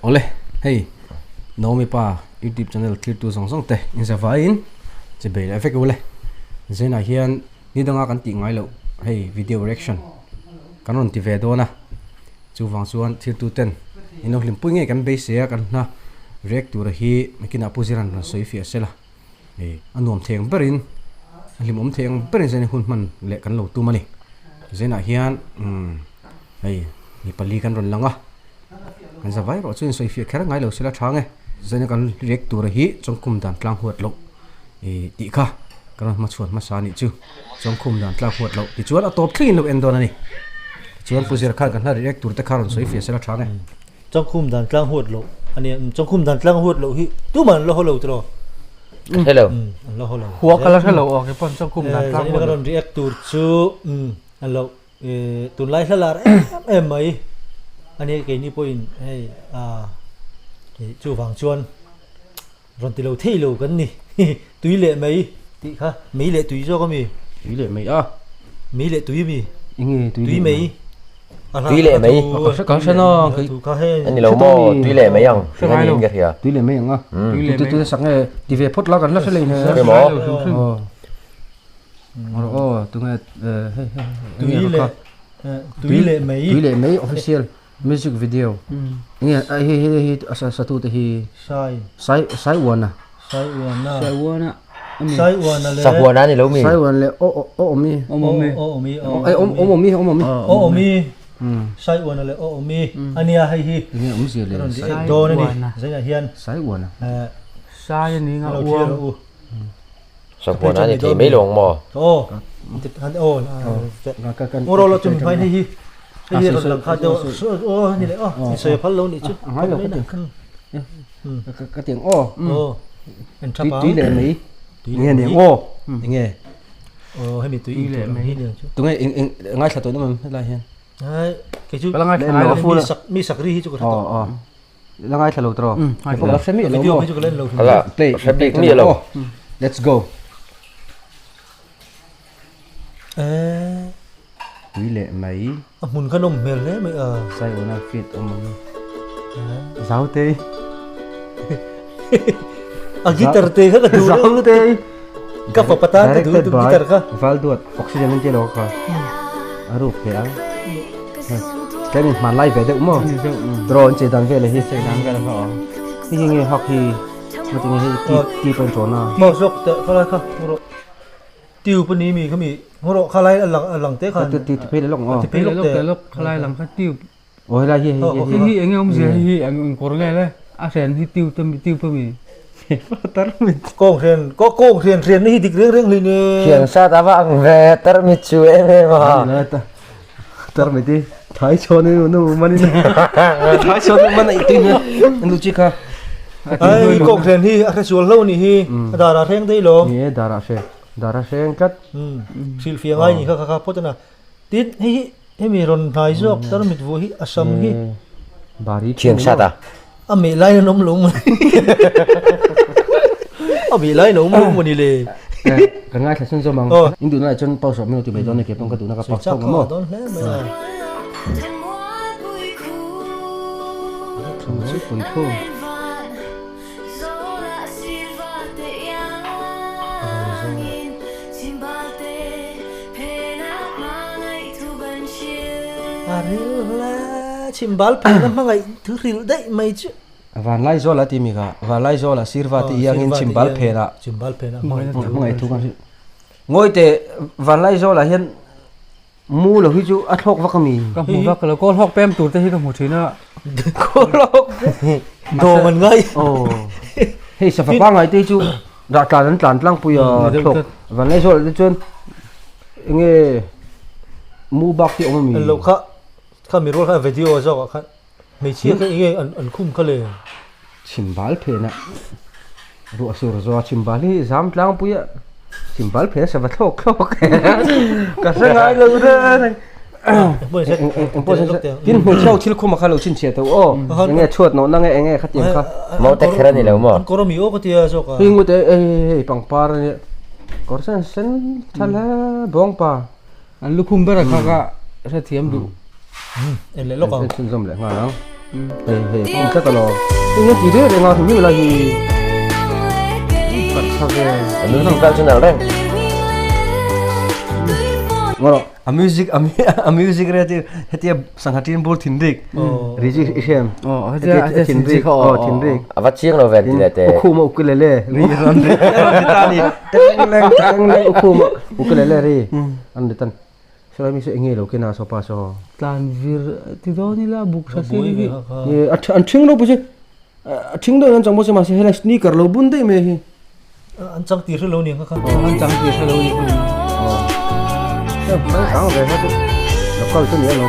Awle, hei Naomi pa YouTube channel thlirtu zawng zawng te inzavaiin che bei leh vek ule. Zainah hian ni danga kan tih ngai loh hei video reaction kan rawn ti ve dawn a, chuvang chuan thiltu ten in lo hlimpui ngei kan beisei a, kan hna react tura hi nakinah Pu Zira'n rawn sawi fiah sela, hei a nuam thei ang berin a hlimawm thei ang berin zaina hun hman leh kan lo tum a ni. Zainah hian umm hei mi pali kan rawn lang a. Kan za vai erawh chu insawi fiah kher ngai lo sela tha nge. Zaina kan react tura hi chawngkhum dan tlang huat loh ih tih kha ka rawn hmachhuan hmasa anih chu. Chawngkhum dan tlang huat loh tichuan a tawp thlengin lo en dawn a ni. Tichuan Pu Zira khan kan hla react tur te kha rawn sawi fiah sela tha nge. Chawngkhum dan tlang huat loh a nia. Chawngkhum dan tlang huat loh hi tumah an la haw lo tiraw? Ka hre lo. An la haw lo. Hua ka la hre lo aw keipawn chawngkhum dan tlang huat loh. Zaina ka rawn react tur chu an lo. Tunlai hla lar em em mai a nia keini pawhin hei ah chuvang chuan rawn ti lo thei lo kan ni tui leh mei tih kha mei leh tui zawk a mi tui leh mei a mei leh tui a mi enge tui tui mei tui leh mei ka hre na a ni lo maw tui leh mei ang tih kha niin ka hria tui leh mei ang a tui tui sak nge ti ve phawt la kan la hre leh hre maw Aw tunge hei hei tui leh tui leh mei tui leh mei official music video nge hei hei hei a satu te hi sai sai sai uana sai uana sai uana sai uana le sahuana ni lo mi sai uana le o o omi omi o omi ai om om omi om omi o omi sai uana le o omi ania hei hi nge om zia le sai dawn ani zaina hian sai uana sai ani nga uang Sahuan a ni thei mai lo ang maw? Aw, aw, Ngawraw lo chu min hmai hei hi, hei hi rawn lang kha deuh aw a ni leh aw, in sawi a phal lo nih chu. A ngai lo ka tiang ka tiang aw. Aw, en tha pang. Tui leh mai. Nge ni ang aw. Nge. Aw, hemi tui leh mai ni ang chu. Tunge eng eng ngaithla tawh em helai hian. Ai, kei chu la ngaithla ngai lo. Mi sak ri hi chu ka hre tawh. Aw aw. La ngaithla lo tawh. Ngaithla lo. Hre miah lo maw? Hala, Play, hre bik miah lo. Let's go. Eh. Tui leh mai. A hmun kha nawm hmel hle mai a. Sai una fit awm ang. Zau te. A guitar te kha ka duh. Zau te. Ka fapa tan ka duh guitar kha. Valduat oxygen an ti lo kha. A ruk hle ang. Tlem in hmanlai ve deuh maw? Draw an chei dan vel hi. Chei dan vel kha aw. Hei hi nge hak hi mati nge hei ti ti pawn chawn a. Maw zawk teh kha lai kha hmu rawh. Tiu pawh ni mi kha mi hmu rawh kha lai a lang a lang te khan. Ti ti phei leh lawk ang aw. Ti phei lawk teh lawk kha lai lang kha tiu. Aw helai hi hei hei hi enge awmzia hei hi eng kawr nge le a hren hi tiu te mi tiu pawh mi. Tarmit. Kawng hren kawng hren hren na hi dik reng reng hlei ne. Thian sat a va ang ve tarmit chu em em a. Tarmit hi thai chhawn in nu man in thai chhawn in man a tui hmel an duh chi kha. Ai kawng hren hi a hre sual hlo nih hi a dar ah hreng daih lo. Ni e dar ah hre dar ah hreng tlat. Hrilhfiah ngai nih kha kha kha phawt a na. Tin hei hi hemi rawn hnai zawk tarmit vuah hi a sam hi. Bari Thian sat a. A meh lai an awm lo maw A meh lai an awm lo maw ni le. Kan ngaithla chhun zawm ang. In duhna ah chuan pause ah min lo ti mai dawn a ni kei pawh ka duhna ka pause thawk ang maw. Dawn hle mai a. Thu chu pui thu. A ril hle chhimbal phena hmangaih thu hrilh daih mai chu. Vanlai zawl a ti mi kha Vanlai zawl a sirva tih iangin chhimbal phena chhimbal phena hmangaih thu kan hrilh. Ngawi teh Vanlai zawl ah hian Mu lo hi chu a thlawk vak a mi? Ka hmu vak lo, kawl hawk pem tur te hi ka hmu thin a. Kawl hawk Dawm an ngai. Aw. Hei safa pangai te hi chu dah tlan an tlan tlangpui a thlawk. Vanlaizawl te chuan enge mu bak hi awm a mi? Lo kha kha mi rual kha video zawk ah khan hmeichhia kha enge an khum kha le. Chhimbal phen a ruah sur zawh a chhimbal hi zam tlangpui a chhimbal phen a sava thlawk thlawk ka hre ngai lo reng tin hmeichhe ho thil khum a kha lo chhinchhiah tawh aw enge chhuat nawh na nge enge khatiang kha Mau te kher a ni lo maw? An kawr a mi aw ka tia zawk a. Hei ngut e hei hei pangpar a nia kawr sen sen tha hle bawng pa. An lukhum ber a kha ka hrethiam duh. En leh lawk ang. En chhunzawm leh nghal ang. Hei hei a tlat alawm. Eng ti reng reng a hrim hrim lai hi. Kat tha ve. A music vel chu nalh reng. Ngaw rawh. A music a music re ti hetia sangha tin bur thin rik. Ri chi i hriam. Hetia thin rik aw thin rik. A va chiang lo ve an ti leh te. Ukhuma ukulele ri rawn ri rawn ri ta ni. Teng leng teng leng ukhuma ukulele ri an ri tan. Saw mi saw enge lo ken a saw pa saw. Tlan vir ti dawn ila buk tha si hi. Ni a an thing lo pawh a thing deuh an chang bawk si mahse helai sneaker lo bun daih mai hi. An chang tih hre lo ni ang kha. An chang tih hre lo ni. Aw. Chang ve kha chu local chu ni a lo.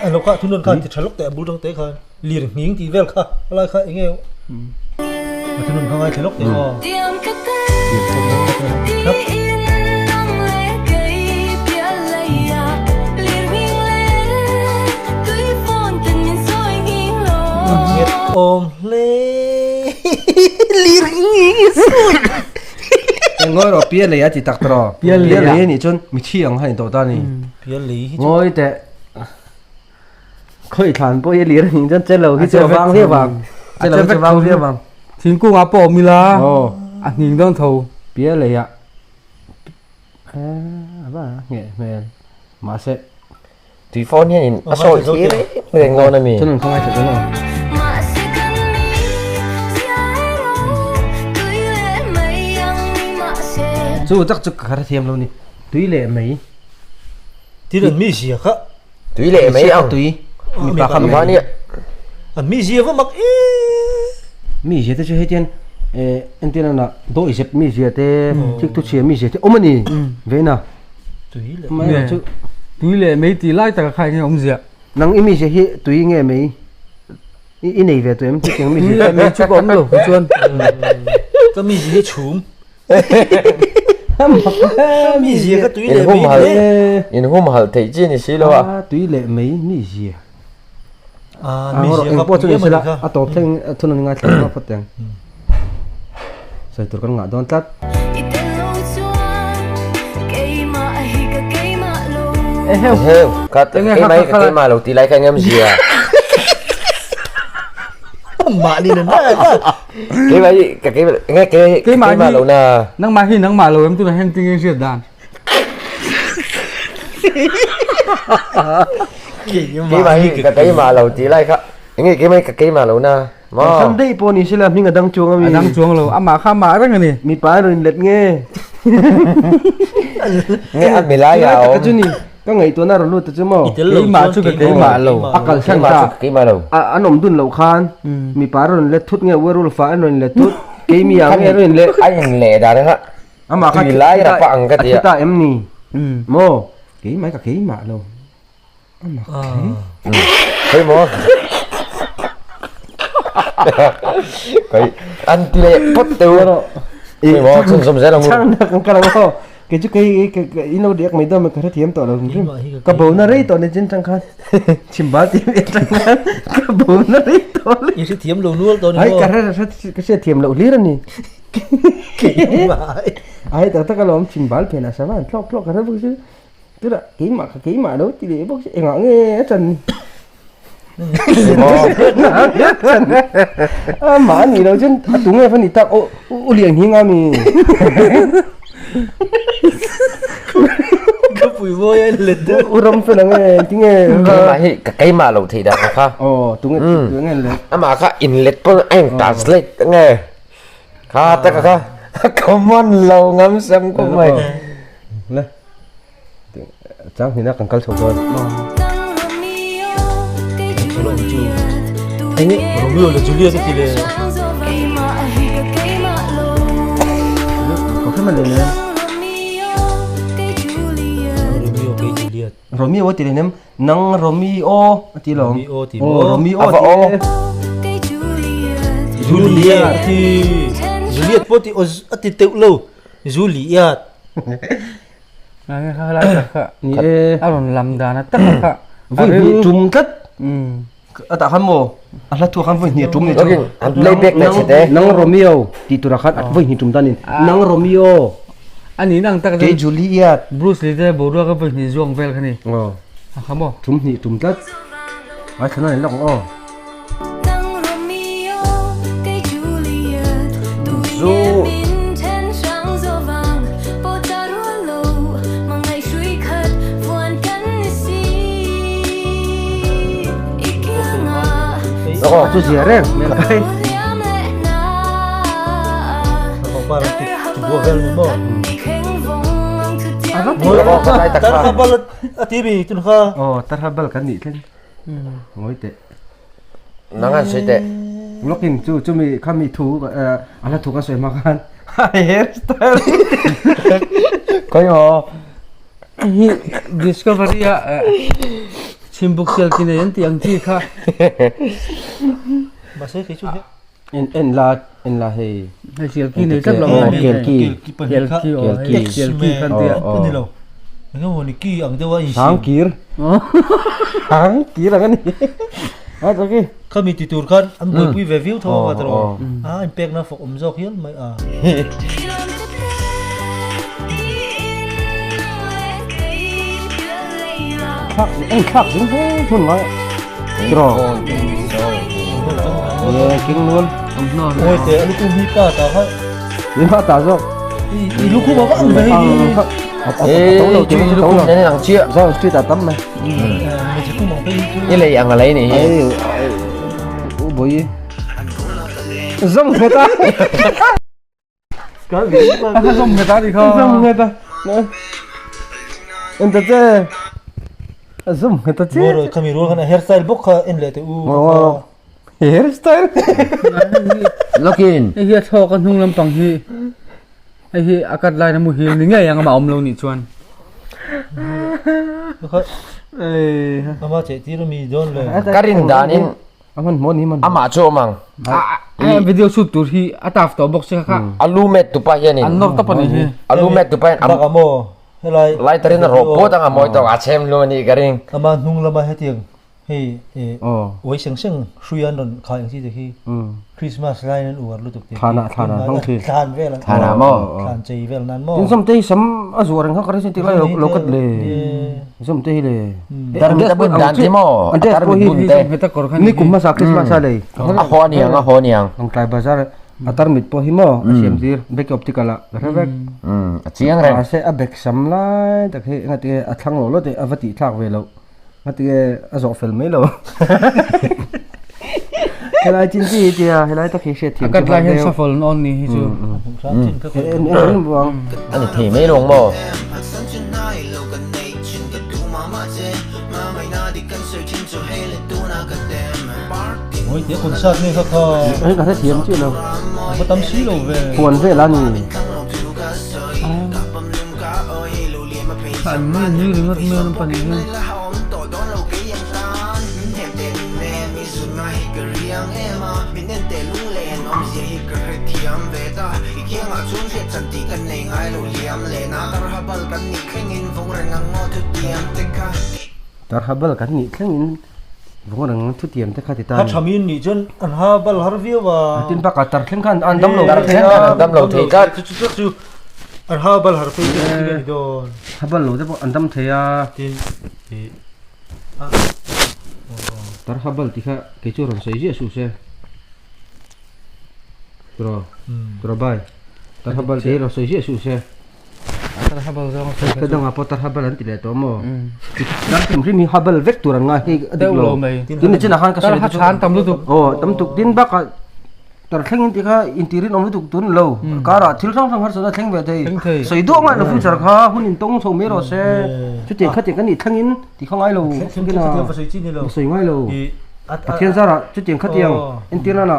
A local thunun khan ti tha lawk teh a bul tang te khan. Lir nghing tih vel kha a lai kha enge a thunun kha ngaithla lawk teh aw. Nghet awm hle lir nghing i sawi. Ngawi rawh pial lei a ti tak tawh rawh. Pial lei a nih chuan mithi ang kha a ni tawh ta a ni. Pial lei hi chu. Ngawi teh. Khawi thlan pawh hi a lir a nih chuan che lo hi chu a vang viau vang. Che lo hi chu a vang viau vang. Thingkung ah pawh awm ila a hning dawn tho pial lei ah a va ngheh hmel mahse tui phone hian in a sawi thlir reng dawn a mi. Chuan an khawngaih tha dawn a. Chu tak chu ka hrethiam lo ni tui leh mai. Thil an mi zia kha. Tui leh mai ang. Tui. Mipa kha mai. Nia. An mi zia va mak e. Mi zia te chu hei tian eh entir na dawih zep mi zia te thik thu chhia mi zia te awm a ni ve na. Tui leh mai chu. Tui leh mai tih lai taka kha enge awm zia. Nang i mi zia hi tui nge mai i nei ve tawh em chutiang mi zia. Tui leh mai chu ka awm lo chuan. Ka mi zia hi chhum. Mi zia ka tui leh mai le. In hum hal theih chi ni si lo a. Tui leh mai mi zia. Mi zia ka pui em ani kha. A tawp thleng thun an ngai thleng phawt teng. Sawi tur kan ngah dawn tlat. Eheu ka keimah hi ka keimah lo tih lai kha eng em zia. Mah ni na na. Keimah hi ka keimah nge ke keimah lo na. Nangmah hi nangmah lo em tunah hian tinge hriat dan. Keimah hi ka keimah lo tih lai kha nge keimah hi ka keimah lo na. Maw. Kan sam daih pawh ni sila hming a dang chuang ami. A dang chuang lo amah kha amah reng ani. Mipa a rawn inlet nge. Nge a milai a awm. Ka chu ni. Ka ngaihtuahna rawn lut ta chu maw? Keimah chu ka keimah lo. A kalsan ta. Keimah lo. An awm dun loh khan mipa rawn let thut nge werewolf ah an rawn let thut. Keimi ah nge rawn let. A in leh dan kha Amah kha tui lai rapa ang ka ti a. A thi ta em ni? Maw? Keimah ka keimah lo. Amah khe. Kei maw? Kei an ti leh phawt teu. Kei maw chhun zawm zel ang u. Chang na kan kal ang aw. Kei chu kei in lo riak mai dawn ka hrethiam tawh lo hrim. Ka bo na rei tawh ni chin chang khan chhim bal tih ve atang khan ka bo na rei tawh le. I hrethiam lo nual tawh ni maw? Ai ka hre ka hrethiam loh hlir a ni. Ai tak tak alawm chhim bal phenah sava an thlawk thlawk ka hre bawk si. Tunah keimah ka keimah lo ti leh bawk si engah nge a chan ni. Amah a nih loh chuan a tu nge va ni tak aw u lian hi nga mi. Ka pui mawi a let deuh. U ram fel ang e tinge. Keimah hi ka keimah lo theih dan kha. Aw tunge tunge let. Amah kha in let pawn a in translate nge. Kha taka kha common lo ngam sam khawp mai. Le. Chang hnihna kan kal chho dawn. Enge Romeo leh Juliet a ti le. Ko khem le nem. Romeo kei Juliet. Romeo a ti le nem. Nang Romeo a ti lo. Romeo ti maw? Romeo A va aw. Juliet a ti. Juliet pawh ti a ti teuh lo. Juliet. Ngai kha lai tak kha. Ni e. A rawn lam dan a tak kha. Vui hnih tum tlat. A tah khan maw? A hla thu khan vui hnih a tum ni chu. An playback na chhe te. Nang Romeo tih turah khan vui hnih tum tan in. Nang Romeo. A ni nang tak Kei Juliet. Bruce Lee te boruak a vui hnih zuang vel kha ni. Aw. Kha maw? Tum hnih tum tlat. Ngaithla nan lawk ang aw. Zu. Aw. Chu zia reng hmel kai. Aw tarhabal kan nih thleng. Ngawi teh. Nang an sawi teh. Lawkin chu chumi khami thu a hla thu kan sawi hma khan hair style. Khawi maw? Hi Discovery a chhimbuk sial ki nei an tih ang chi kha. Mahse kei chu En en la en la hei. Hei sial ki nei tlat lo Aw kel ki. Kel ki aw hei kel ki khan tia. Aw. Ani lo. Enge maw ni ki ang deuh a in Hang kir. Hang kir ang ani. A ta ki. Khami ti tur khan an buaipui ve viau tho a tawh. A in pek na fawk awm zawk hial mai a. Thlak en thlak zing hle hmun ngai. Tiraw. Ye king nual. Oi te a lukhum hi pa ta kha. Ni pa ta zawk. I lukhum a va ang ve hei ni. Ê, chú lukhum nên ang chia. Zau street a tam mai. Ni lei ang lei ni hi. Ai u boi. Zong ngeta. A zong ngeta ni kha. Zong ngeta. En ta che. Zong ngeta che. Ngor khami rual khan hair style bawk kha en leh teh u. Hair style. Lokin. Hei hi a thawk a hnung lampang hi. Hei hi a cut line a muhil ni ngei ang amah awm lo nih chuan. Ama che tir mi dawn le. Ka rin danin A hman hmaw ni man. Amah chu awm ang. A video shoot tur hi a taf tawh bawk si kha. A lu met tupa hianin. An nawr tawp a nih hi. A lu met tupa hian. Bak a maw helai. Lighter in a rawh pawt ang a mawi tawk a chhem hlum a nih ka ring. Ama hnung lama hetiang hei uai seng seng hrui an rawn khai ang chi te khi Christmas lai an uar lutuk te khi. Thlanah thlanah hmang thin. Thlan vel. Thlanah maw. Thlan chei vel nan maw. Tin zawm te hi sam a zuar ang kha ka ring sin tih lai lo kat le. Zawm te hi le. Tarmit a bun dan ti maw? An dress pawh hi ni kum hmasa Christmas a lei. A haw aniang a haw aniang. Lawngtlai bazar a tarmit pawh hi maw a siam tir bag optical ah ka hre vek. A chiang reng. Mahse a bag sam lai tak hi engati nge a thlang lo lo teh a va tih thlak ve loh. Engati nge a zawh fel mai lo. Helai chin chi hi tia helai tak hi hriat thiam A cut lai hian shuffle an on ni hi chu. En en buang. A ni thei mai lawng maw? Mawi concert nge kha kha. Hei ka hrethiam chiah lo. A va tam si lo ve. Huan vel a ni. An mai nui ringawt mai an pahnih hian. Tarhabal kan nih thlengin vawng reng thutiam te kha ti ta A tha min nih chuan an ha bal har viau a. Tin bakah tar thleng khan an dam lo. Tar thleng khan an dam lo thei tlat. Chu chu chu an ha bal har phei chu a ni dawn. Ha bal lo te pawh an dam thei a. Tin Tar ha bal tih kha kei chu rawn sawi ziah suh se. Turaw turaw bai tar ha bal tih hi rawn sawi ziah suh se. Tar ha bal zawng sawi Ka dangah pawh tar ha bal an ti leh tawh maw? Tar hrim hrim hi ha bal vek tur an ngai hei a dik lo. Tin nichinah khan ka sawi Tar ha than tam lutuk. Aw tam tuk tin bakah tar thleng in tih kha intirin awm lutuk tun lo. Karah thil hrang hrang harsatna thleng ve thei. Sawi duah ngai lo future kha hun in tawng chho mai rawh se. Chutiang khatiang kan nih thleng in tih kha ngai lo. Sawi ngai lo. Pathian zarah chutiang khatiang entir nana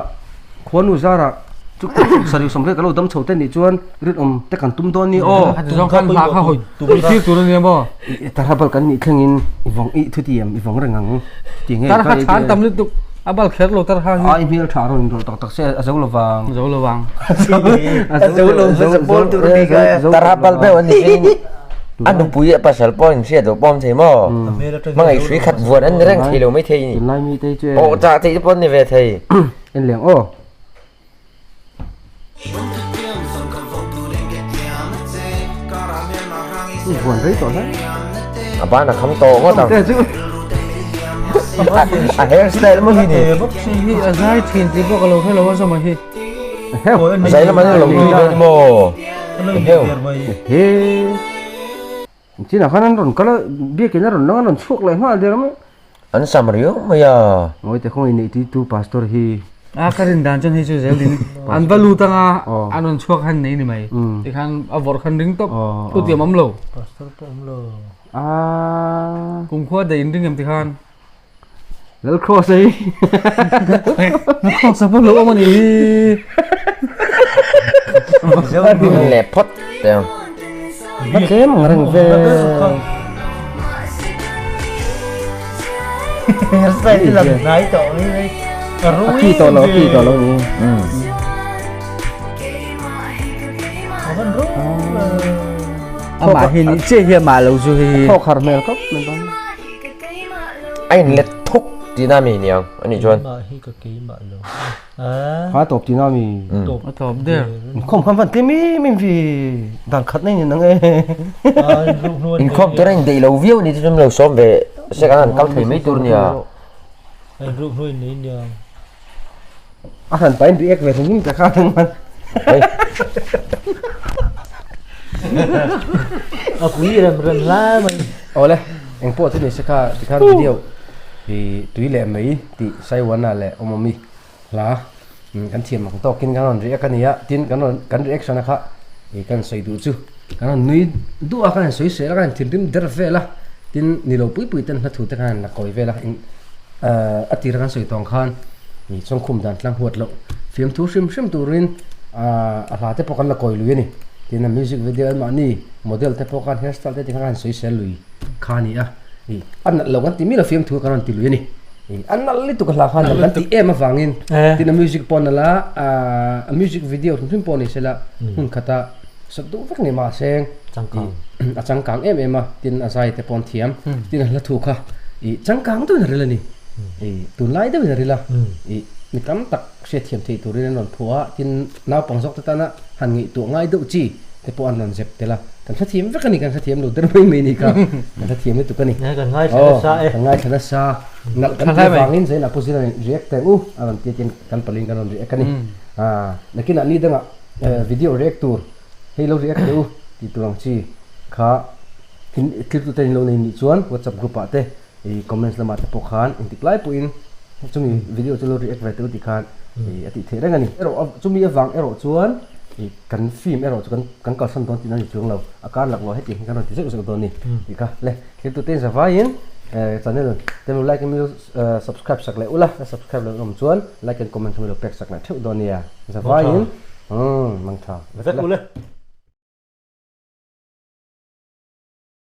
khuanu zarah chu sarih sawmriat kan lo dam chho te nih chuan rinawm te kan tum dawn ni aw. Zawng khan hla kha hawi tir tur a nia maw? Tarhabal kan nih thlengin i vawng ih thutiam i vawng reng ang tih nge Tar ha chhan tam lutuk a bal kher lo tar ha hi. Ai hmel tha rawn inrawlh tak tak se a zo lovang. Zo lovang. A zo lo bal tur a ni ka Tarhabal deuh a ni thin. A nupui a pasal pawh in hriat loh pawh awm thei maw? Hmangaih hrui khat vuan an ni reng thei lo mai thei ni. Tunlai mi te chu e. Aw chah theih te pawh an ni ve thei. En leng aw. I vuan rei tawh hle. A ban a kham tawh ngawt ang. A hair style maw hi ni. Hi a zai thin tih pawh ka lo hre lo a zawmah hi. A zai lam an lo tui ve ni maw? Heu. He. Chinah khan an rawn kal a, biakin a rawn lang a rawn chhuak leh nghal der mai. An sam riau mai a. Ngawite khawngaih neih tui tu pastor hi. A ka rin dan chuan hei chu zel din an va lut anga an rawn chhuak han nei ni mai. Tikhan a vawrh khan ring tawp thu tiam awm lo. Pastor pawh awm lo. A. Kumkhua daih in ring em tikhan. Lal cross ei. Lal cross a pawh lo awm a nih hi. Leh phawt teh ang. Va tlem ang reng ve. A khi tawh lo, a khi tawh lo ni. Amah hi ni che hi amah lo chu hi. Thawk har hmel khawp mai bang. A in let thuk tihna mi niang a nih chuan. Kha tawp tihna mi. A tawp der. Inkhawm khan van tlem em em ve dan khat na in ang e. Inkhawm tur a in deih lo viau ni te chuan lo sawm ve sek an han kal thei mai tur nia. A han pain react ve hrim ta kha ang man. A pui rem rem lai mai. Awle, eng pawh chu ni se kha tikhan video i tui leh mai tih Saiwana leh Awmawmi hla kan thiam ang tawkin kan rawn react a ni a, tin kan rawn kan reaction a kha i kan sawi duh chu kan rawn nui duh a, kan han sawi sel a, kan han thinrim der vel a, tin ni lo pui pui ten hla thu te khan han la kawi vel a, a tira kan sawi tawng khan ih chawngkhum dan tlang huat loh fiamthu hrim hrim turin a hla te pawh kan la kawi lui a ni tin a music video an mahni model te pawh khan hair style te ti khan kan sawisel lui kha a ni a ih a nalh lo kan ti miah lo fiamthu kan rawn ti lui a ni ih a nalh lutuk a hla khan nalh kan tih em avangin tin a music pawh a nalh a a music video hrim hrim pawh ni sela hmun khata sawt duh vek ni mahse a changkang em em a tin a zai te pawh an thiam tin a hla thu kha ih changkang deuhin a ril a ni ih tunlai deuhin a ril a ih mi tam tak hriatthiam theih turin an rawn phuah a tin naupang zawk te tana han ngaihtuah ngai deuh chi te pawh an rawn zep tel a kan hrethiam vek a ni kan hrethiam lo der mai mai ni kha kan hrethiam lutuk a ni kan ngaithla nasa e kan ngaithla nasa nalh kan tih avangin zain opposite a react teh u a rawn tia tin kan palin kan rawn react a ni a nakinah ni dangah video react tur hei lo react teh u tih tur ang chi kha thil tute in lo nei nih chuan whatsapp group ah te ih comments lamah te pawh khan engtik lai pawhin chumi video chu lo react ve teh u tih khan ih a tih theih reng a ni. Erawh chumi avang erawh chuan ih kan film erawh chu kan kan kalsan dawn tihna a ni chuang lo a kar lak loh hetiang hi kan rawn ti zeuh zeuh dawn a ni tih kha le thil tute in zavaiin channel te lo like in subscribe sak leh ula la subscribe loh awm chuan like and comment kha mi lo pek sak leh theuh dawn nia zavaiin umm mang tha vek ule.